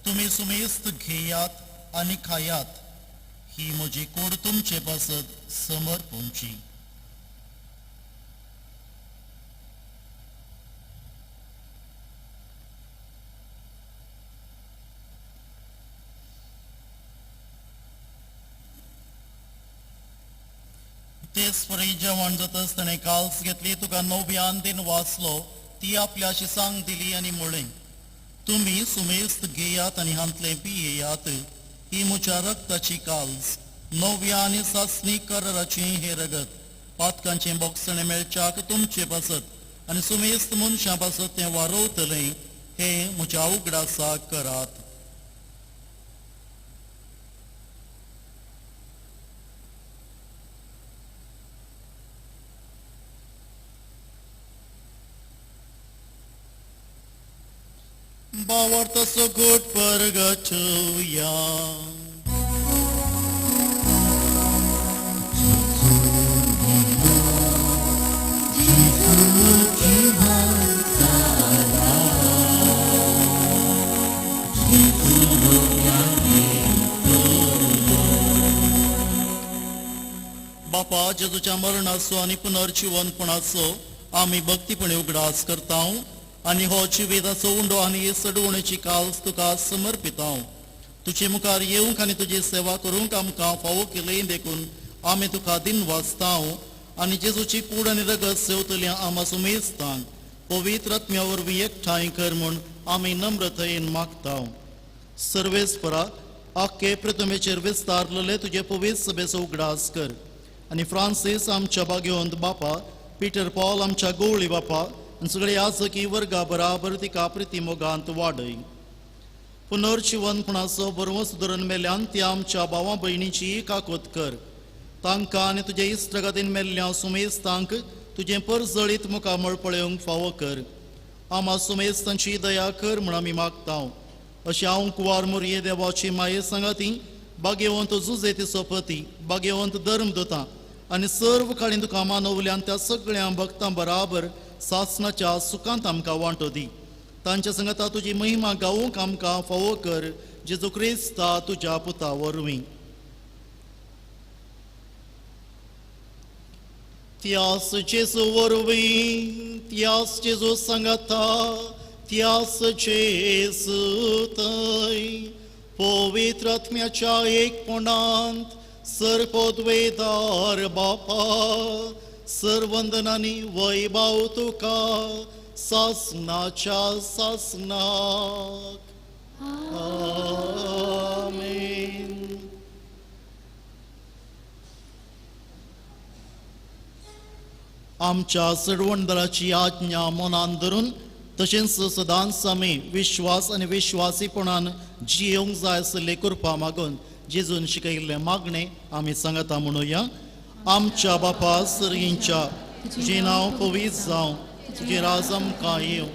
तुमी सुमेस्त घेयात आनी खायात, ही म्हजी कूड तुमचे पासत समर्पूंची. तेच परी जेवण जातच ताणें काल्स घेतली, तुका नव्यान दिन वाचलो, ती आपल्या शिसांक दिली आनी म्हळें, तुमी सुमेस्त घेयात आनी हांतलें पियेयात, ही म्हज्या रक्ताची काल्स, नव्या आनी सासणी कराराची हें रगत, पातकांचें बोगसणें मेळच्याक तुमचे पासत आनी सुमेस्त मनशां पासत तें वारोवतलें, हें म्हज्या उगडासाक करात. बावर्तसो गोट परगटुया. बापा, जेजूच्या मरणाचो आनी पुनर्जिवनपणाचो आमी भक्तीपणे उगडास करता आनी हो जिविताचो उंडो आनी सडवणेची काल्स तुका समर्पितांव. तुजे मुखार येवंक आनी तुजी सेवा करूंक आमकां फावो केली देखून आमी तुका दिन वाचतांव आनी जेजूची कूड आनी रगत सेवतल्या आमा सुमेस्तांक पवित्र आत्म्या वरवीं एकठांय कर म्हूण आमी नम्रतायेन मागतांव. सर्वेस्परा, आख्खे प्रतिमेचेर विस्तारलेले तुजे पवित्र सभेचो उगडास कर आनी फ्रांसीस आमच्या भाग्यवंत बापा, पीटर पॉल आमच्या गोवळी बापा आनी सगळे याजकी वर्गा बराबर तिका प्रिती मोगांत वाडय. पुनर्जिवनपणाचो बरवस धरून मेल्यान ती आमच्या भावा भयणीची काकोत कर. तांकां आनी तुजे इश्टगातीन मेल्ल्या सुमेस्तांक तुजें परजळीत मुखामळ पळोवंक फावो कर. आमा सुमेस्तांची दया कर म्हूण आमी मागता. अशें हांव कुवार मोरये देवाची माये सांगाती भाग्यवंत जुजेती सोपती, भाग्यवंत धर्मदूतां आनी सर्व काळीन तुका मानवल्यान त्या सगळ्या भक्तां बराबर सासनाच्या सुखांत आमकां वांटो दी. तांच्या संगता तुजी महिमा गावूंक आमकां फावो कर, जेजू क्रिस्ता तुज्या पुता वरवीं. त्यास जेजू वरवीं, त्यास जेजू सांगाता, त्यास जेजू थंय पवित्र आत्म्याच्या एकपणांत सर्वोद्वेदार बापा, सर्वंदनानी वैभव तुका सासनाच्या सासनाक. आमेन. आमच्या सडवणदाराची आज्ञा मनान धरून तशेंच सदांच आमी विश्वास आनी विश्वासीपणान जियेवंक जाय आसली कृपा मागून जेजून शिकयिल्लें मागणें आमी सांगता म्हणुया. आमच्या बापा सर्गींच्या, तुजें नांव पवित्र जावं, तुजें राज आमकां येवं,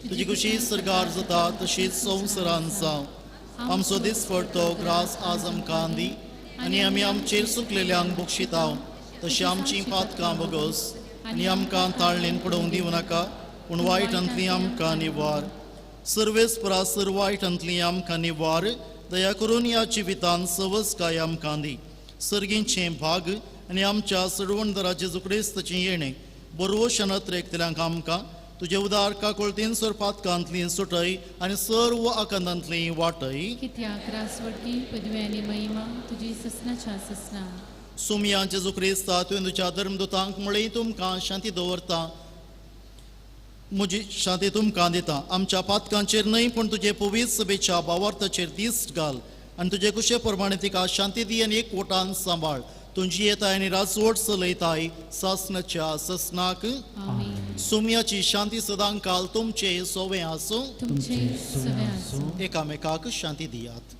तुजी खुशी सर्गार जाता तशीच संवसारान जावं. आमचो दिसपडतो ग्रास आज आमकां दी आनी आमी आमचेर चुकलेल्यांक बक्षितांव तशी आमची पातकां बगोस आनी आमकां ताळणेन पडोवंक दिवं नाका, पूण वायटांतली आमकां निवार. सर्वेस्परा सर वायटांतली आमकां निवार, दया करून ह्या जिवितान सवसकाय आमकां दी. सर्गींचें भाग आनी आमच्या सडवणदारा जेजू क्रिस्ताचें येणें बरोवशान अत्रेकतल्यांक आमकां तुजे उदार काकोळतीन सर पातकांतली सुटय आनी सर्व आकांतांतली वाटय. कित्याक रासवटी पदवी आनी महिमा तुजी ससनाच्या ससना. सुमया जेजू क्रिस्ता, तुवें तुज्या धर्मदूतांक म्हळें तुमकां शांती दवरता, म्हजी शांती तुमकां दिता. आमच्या पातकांचेर न्हय पूण तुजे पवित्र सभेच्या भावार्थाचेर दीस घाल आनी तुजे कुशे प्रमाणे तिका शांती दी आनी एकवटान सांबाळ. तुजी येताय आनी राजवट चलयताय सासनाच्या ससनाक. सुमयाची शांती सदां काल तुमचे सोवे आसूं. तुमचे सोवे आसूं. एकामेकाक शांती दियात.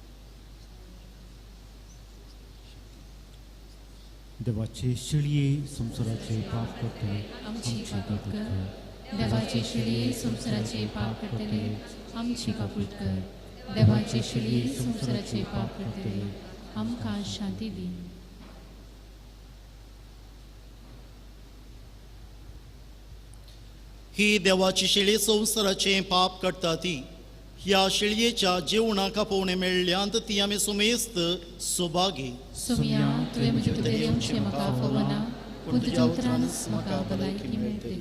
देवाचे शिळये संवसाराचे पाप करतले आमची काकूट कर. देवाचे शिळये संवसाराचे पाप करतले आमची काकूट कर. देवाचे शिळये संवसाराचे पाप करतले आमकां शांती दी. ही देवाची शिळी संवसाराचें पाप काडटा ती. ह्या शिळयेच्या जेवणाक आपोवणें मेळ्ळ्यांत ती आमी सुमेस्त सुभागी. सोम्या, तुवें म्हजे भितर येवचें म्हाका फावना, पूण तुज्या उतरानच म्हाका भलायकी मेळटली.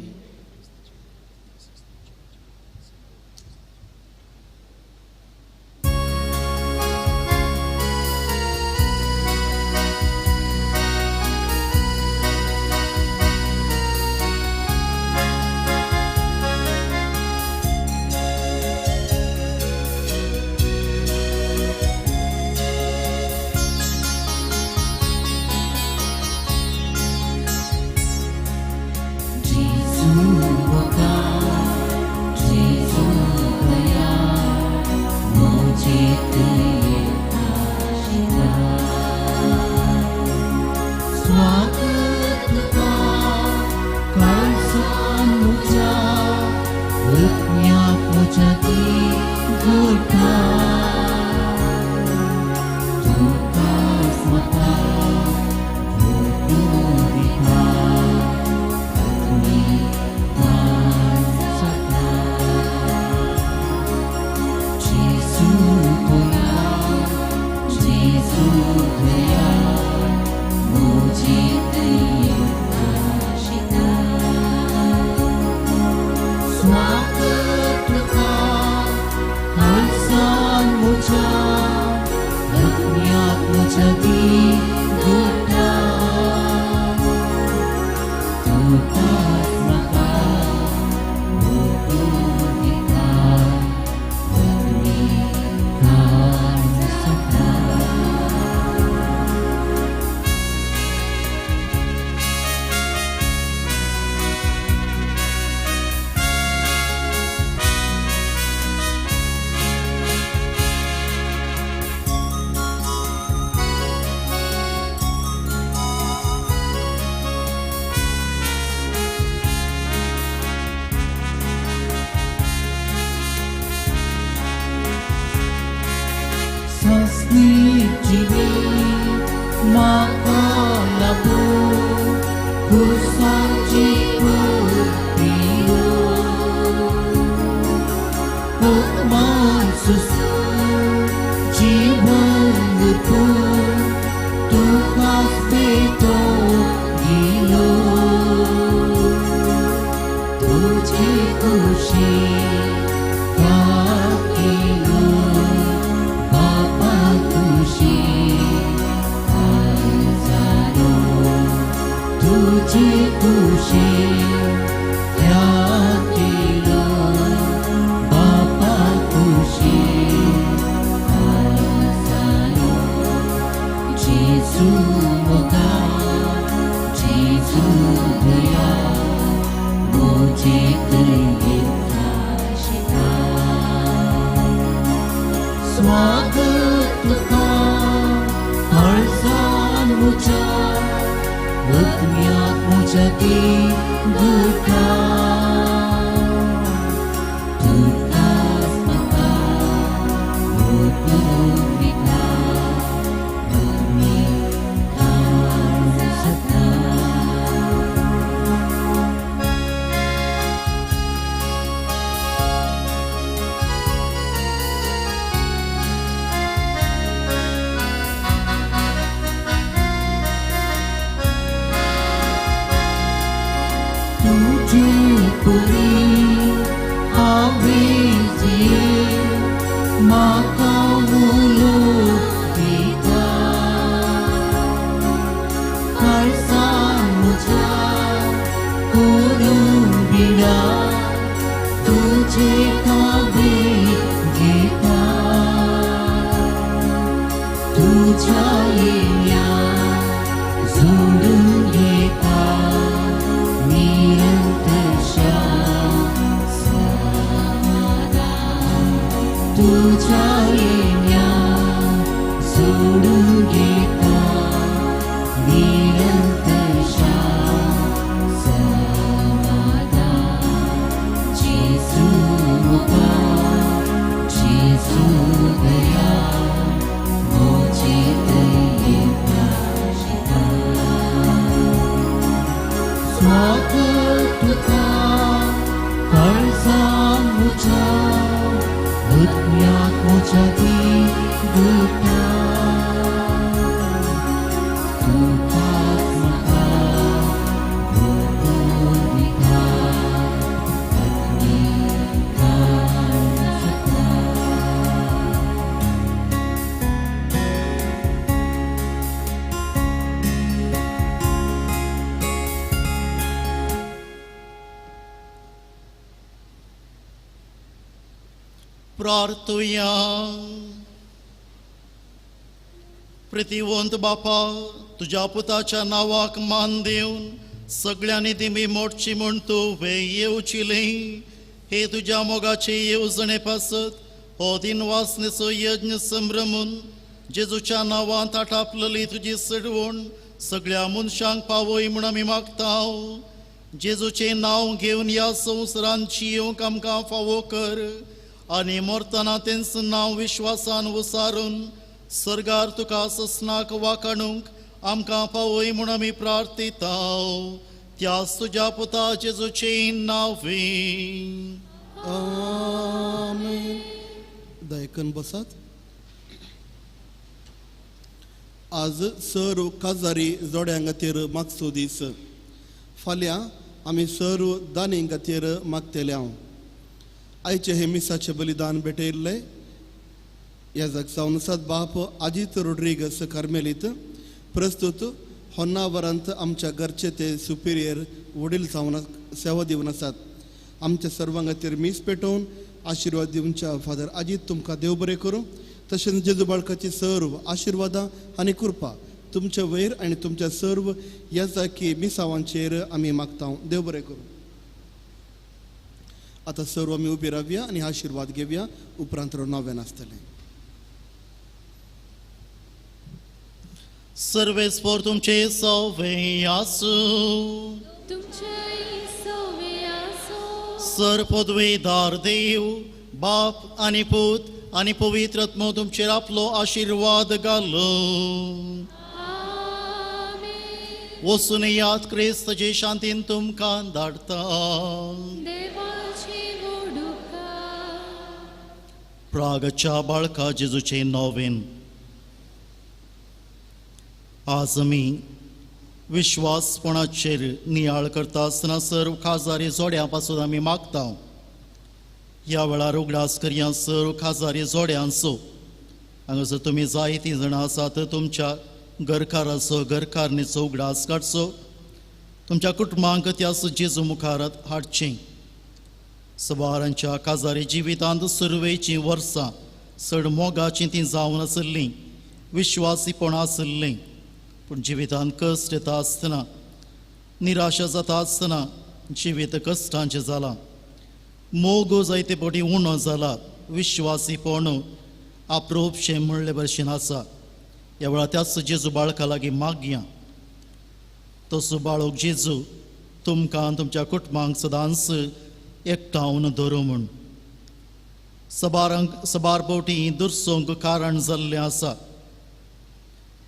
दुकां तुकाच म्हाका भोगूं दिता अग्नी जाता. प्रार्थुया. प्रितीवंत बापा, तुज्या पुताच्या नांवाक मान दिवन सगळ्यांनी दिमी मोडची म्हूण तूं येवचिली हे तुज्या मोगाचे येवजणे पासत हो दिनवासनेचो यज्ञ संभ्रमून जेजूच्या नांवान आटापलेली तुजी सडवण सगळ्या मनशांक पावय म्हूण आमी मागता. जेजूचें नांव घेवन ह्या संवसारांत जियोंक आमकां फावो कर आनी मरतना तेंच नांव विश्वासान उसारून सर्गार तुका ससनाक वाकाणूंक आमकां पावय म्हूण आमी प्रार्थिता, त्याच तुज्या पुता जेजूचें नांवे. आमेन. दयकन बसात. आज सर्व काजारी जोड्यां खातीर मागचो दीस. फाल्यां आमी सर्व दानी खातीर मागतले हांव. आयचे हे मिसाचें बलिदान भेटयल्लें ह्या जावन आसात बाप आजीत रोड्रिगस कार्मेलीत, प्रस्तुत होन्नावरांत आमच्या घरचे ते सुपिरियर वडील जावन सेवा दिवन आसात. आमच्या सर्वां खातीर मीस पेटोवन आशिर्वाद दिवच्या फादर आजीत तुमकां देव बरें करूं. तशेंच जेजू बाळकाची सर्व आशिर्वादां आनी कृपा तुमच्या वयर आनी तुमच्या सर्व ह्या जाकी मिसावांचेर आमी मागता. देव बरें करूं. आतां सर्व आमी उबी रावया आनी आशिर्वाद घेवया, उपरांत नवें आसतलें. सर्वेस्पोर तुमचे सवे आसूं. तुमचेय सवे आसूं. सर पदवेदार देव बाप आनी पूत आनी पवित्र आत्मो तुमचेर आपलो आशिर्वाद घालो. आमेन. वचून याद क्रिस्ताचे शांतीन तुमकां धाडटा. देवाची वडुका. प्रागच्या बाळका जेजूचे नोवेन. आज आमी विश्वासपणाचेर नियाळ करता आसतना सर्व खाजारी जोड्यां पासून आमी मागता. ह्या वेळार उगडास करया सर्व खाजारी जोड्यांचो. हांगासर तुमी जायतीं जाणां आसात, तुमच्या घरकाराचो घरकारणीचो उगडास काडचो, तुमच्या कुटुंबांक त्या जेजू मुखार हाडचें. सबारांच्या काजारी जिवितांत सुरवेचीं वर्सां चड मोगाचीं तीं जावन आसलीं, विश्वासीपणां आसलीं, पूण जिवितांत कश्ट येता आसतना, निराशा जाता आसतना जिवीत कश्टांचें जालां. मोग जायते फावटी उणो जाला, विश्वासीपण आपरोपशें म्हणले भशेन आसा. ह्या वेळार त्याच जेजू बाळका लागीं मागया. तसो बाळक जेजू तुमकां तुमच्या कुटुंबांक सदांच एकठावन धरूं म्हूण. सबारांक सबार फावटी दुरसोंक कारण जाल्लें आसा,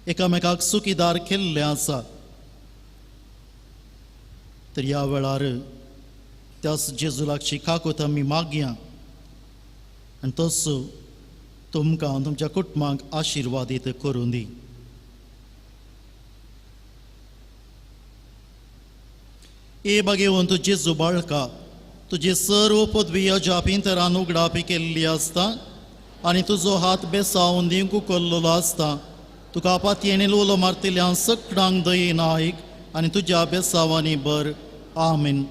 एकामेकाक सुखीदार केल्लें आसा. तर ह्या वेळार त्याच जेजू लागची काकूत आमी मागया आनी तसो तुमकां तुमच्या कुटुंबांक आशिर्वादीत करूं दी. ए बागेवन तूं जेजू बाळका, तुजी सर्व पदवी अजापिंतरान उगडापी केल्ली आसता आनी तुजो हात बेसावन दिवंक उखल्लेलो आसता. तुका पातयेन उलो मारतल्या सगळ्यांक दयेन आयक आनी तुज्या बेसावांनी बर. आमेन.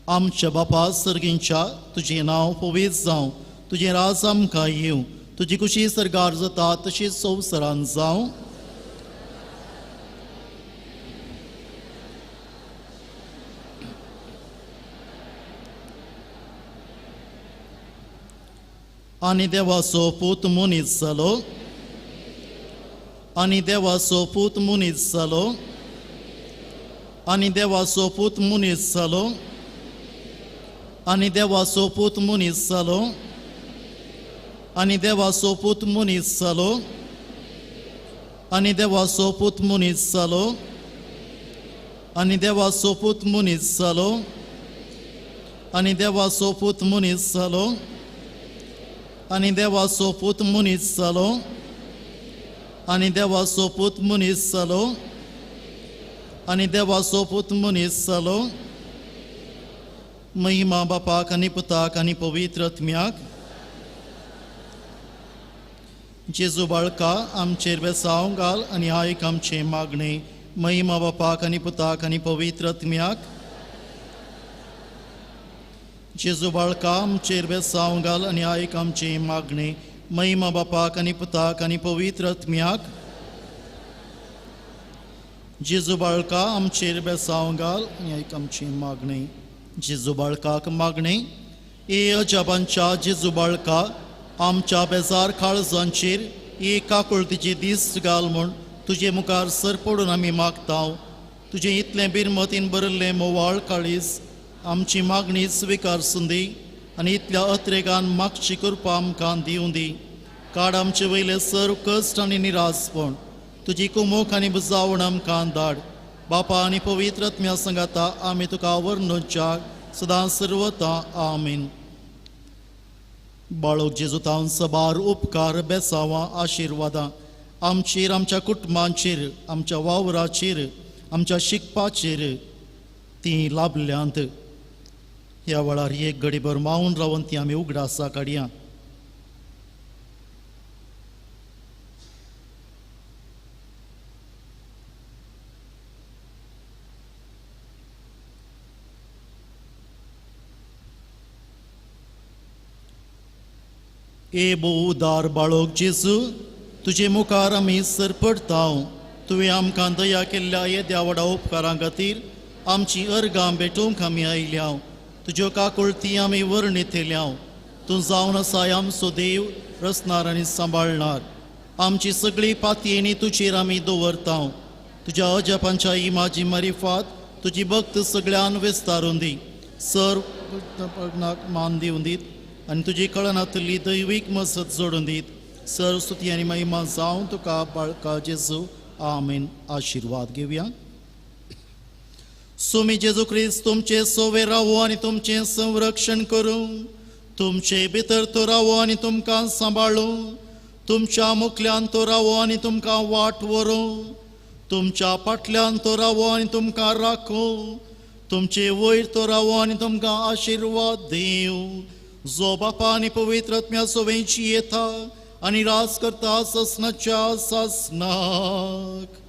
आमच्या बापा सर्गींच्या, तुजें नांव पवित्र जावं, तुजें राज आमकां येवं, तुजी खुशी सर्गार जाता तशीच संवसारान जावं. आनी देवाचो पूत मनीस जालो, आनी देवाचो पूत मनीस जालो, आनी देवाचो पूत मनीस जालो, आनी देवाचो पूत मनीस जालो, आनी देवाचो पूत मनीस जालो, आनी देवाचो पूत मनीस जालो, आनी देवाचो पूत मनीस जालो, आनी देवाचो पूत मनीस जालो, आनी देवाचो पूत मनीस जालो, आनी देवाचो पूत मनीस जालो आनी देवाचो पूत मनीस जालो. महिमा बापाक आनी पुताक आनी पवित्र आत्म्याक. जेजू बाळका आमचेर बेसांव घाल आनी आयक आमचें मागणें. महिमा बापाक आनी पुताक आनी पवित्र आत्म्याक. जेजू बाळका आमचेर बेसांव घाल आनी आयक आमचें मागणें. महिमा बापाक आनी पुताक आनी पवित्र आत्म्याक. जेजू बाळका आमचेर बेसांव घाल आनी आयक आमचें मागणें. जेजू बाळकाक मागणें. ए अजाबांच्या जेजू बाळका आमच्या बेजार काळजांचेर एक काकुळतीची दीस घाल म्हूण तुजे मुखार सर पडून आमी मागता. तुजें इतलें बिरमतीन भरिल्लें मोवाळ काळीज आमची मागणी स्विकार सुंदी आनी इतल्या अत्रेगान मागची कृपा आमकां दिवं दी. काड आमचे वयले सर्व कश्ट आनी निराशपण. तुजी कुमोक आनी बुजावण आमकां धाड. बापा आनी पवित्र आत्म्या सांगाता आमी तुका वर्णुच्या सदां सर्वता. आमीन. बाळोक जेजू तावन सबार उपकार बेसावां आशिर्वादां आमचेर, आमच्या कुटुंबांचेर, आमच्या वावराचेर, आमच्या शिकपाचेर तीं लाभल्यांत. ह्या वेळार एक घडीभर मावन रावन ती आमी उगडासा काडया. ए बोउदार बाळोक जेजू तुजे मुखार आमी सरपडता. तुवें आमकां दया केल्ल्या येद्या व्हडा उपकारां खातीर आमची अर्गां भेटोवंक आमी आयल्या. तुज्यो काकुळती आमी वर्णितल्या. तूं जावन आसाय आमचो देव, रचणार आनी सांबाळणार. आमची सगळी पातयेनी तुजेर आमी दवरता. तुज्या अजापांच्या इमाजी मारिफात तुजी भक्त सगळ्यान विस्तारून दी. सर मान दिवन दीत आनी तुजी कळनातली दैवीक मसत जोडून दीत. सर स्तुती आनी महिमा जावन तुका बाळका जेजू. आमीन. आशिर्वाद घेवया. सुमी जेजू क्रिस्त तुमचे सोवे रावो आनी तुमचें संरक्षण करूं. तुमचे भितर तो रावो आनी तुमकां सांबाळूं. तुमच्या मुखल्यान तो रावो आनी तुमकां वाट व्हरूं. तुमच्या फाटल्यान तो रावो आनी तुमकां राखूं. तुमचे वयर तो रावो आनी तुमकां आशिर्वाद दिवं. जो बापा आनी पवित्र आत्म्या सोवेंची येता आनी राज करता ससनाच्या सासनाक.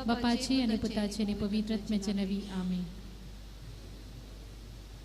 बापाची आणि पुताची आणि पवित्र आत्म्याचे नवी. आमेन.